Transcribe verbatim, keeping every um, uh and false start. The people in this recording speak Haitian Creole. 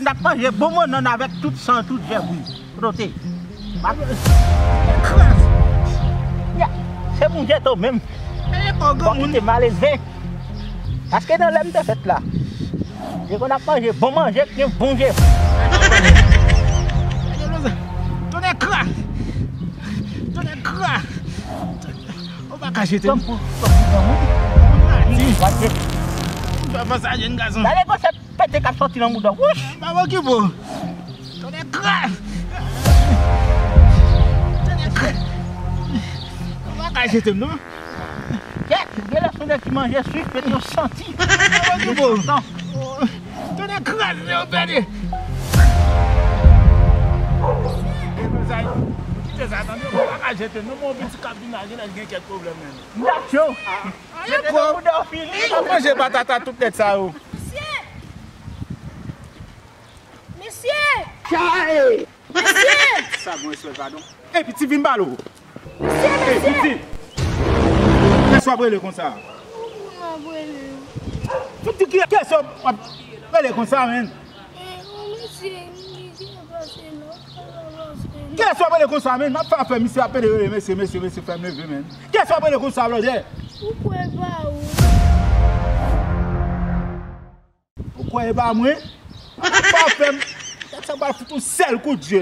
Ap manje bon bannann avèk tout san, tout jèbri. Kote w te? Kras! Ya, se pou jete w menm. Fò kite malelve. Paske nan lè m te fèt la, yo konn ap manje bon manje, gen bon jèbri. Tonnè kras! Tonnè kras! Ou pa ka jete m. Tankou, tankou, tankou. Ou pa jete. Ou pa sa, jèn gason. Gade gwo sèt pete k ap sòti nan mouda w. Wouch! Pa okipe w. Tonnè kras! Tonnè kras! Ou pa ka jete m, non? Kèt, gen lè se nèg ki manje swif, pete yo santi. Pa okipe w. Tonnè kras, yo pèdi. Kite sa, tande, ou pa ka jete m, non, men yon piti k ap vin la, gen lè gen kèk pwoblèm, men. M ap cho. Jete nan mouda w, fini. Ap manje patata tout nèt sa yo. Mesye! Mesye! Mesye! Sa bon, respè, padon. Ey, piti, vin pale w. Mesye, mesye! Ey, piti! Kiyès w ap rele konsa? Ou moun ap rele. Piti, kiyès w ap rele konsa, menn? Eh, oh, mesye, misye pase la. Kiyès w ap rele konsa, menn? M ap fè afè, misye ap pede rele mesye, mesye, mesye, fè m leve, menn. Kiyès w ap rele konsa, blòdè? Ou kwè pa ou? Ou kwè e pa mwen? Pa fè m. Tèt sa pral fout yon sèl kout je.